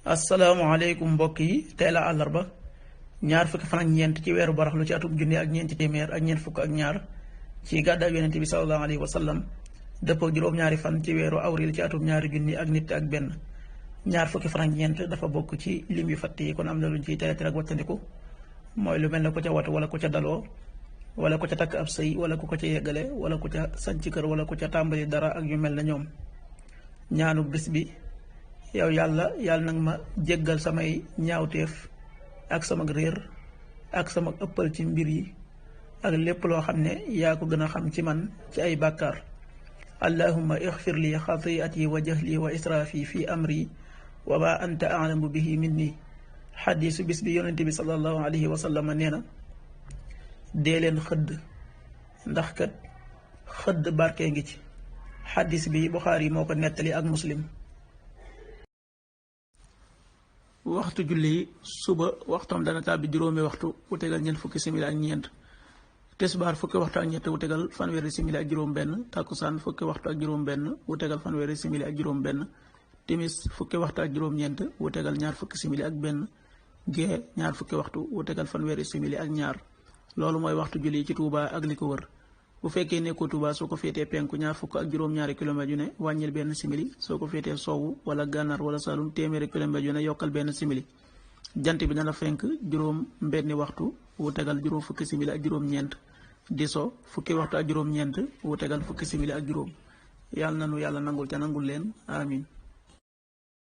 asalaamaaleykum mbokk yi tey la àllarba ñaar fukki fan ak ñeent ci weeru baraxlu ci atum junni ak ñeenti téeméer ak ñeent fukk ak ñaar ci gàddaay yonent bi sallallahu alayhi wa sallam dëppoo juróom-ñaari fan ci weeru awril ci atum ñaari junni ak nit ak benn. ñaar fukki fan ak ñeent dafa bokk ci lim yu fatt yi kon am na luñ ciy tere ak wattandiku mooy lu mel ne ku ca watu wala ku ca daloo wala ku ca takk ab sëy wala ku ko ca yeggale wala ku ca sanc kër wala ku ca tàmbali dara ak yu mel ne ñoom. ñaanu bis bi yow yàlla nag ma jéggal samay ñaawteef ak sama réer ak sama ëppal ci mbir yi ak lépp loo xam ne yaa ko gën a xam ci man ci ay bàkkaar. allahumma ixfir li xatiati wa jahli wa israfi fi amri wa ma anta alamu bihi minni. xadiisu bis bi yonente bi sallallahu alayhi wa sallam nee na dee leen xëdd ndax kat xëdd barke ngi ci. xadiis bi Buxaari moo ko nettali ak Muslim. waxtu julli suba waxtoom dana tàbbi juróomi waxtu wu tegal ñeent fukki simili ak ñeent. tisbaar fukki waxtu ak ñett wu tegal fanweeri simili ak juróom benn. takkusaan fukki waxtu ak juróom benn wu tegal fanweeri simili ak juróom benn. timis fukki waxtu ak juróom ñeent wu tegal ñaar fukki simili ak benn. gee ñaar fukki waxtu wu tegal fanweeri simili ak ñaar. loolu mooy waxtu julli ci Tuuba ak li ko wër. bu fekkee nekkoo Tuuba soo ko féetee penku ñaar fukk ak juróom-ñaari kilomètres yu ne wàññil benn simili soo ko féetee sowwu wala gànnaar wala Saalum téeméeri kilomètres yu ne yokkal benn simili. jant bi dana fenk juróom mbenni waxtu wu tegal juróom fukki simili ak juróom-ñeent di so fukki waxtu ak juróom-ñeent wu tegal fukki simili ak juróom. yàlla na nu yàlla nangul ca nangul leen amin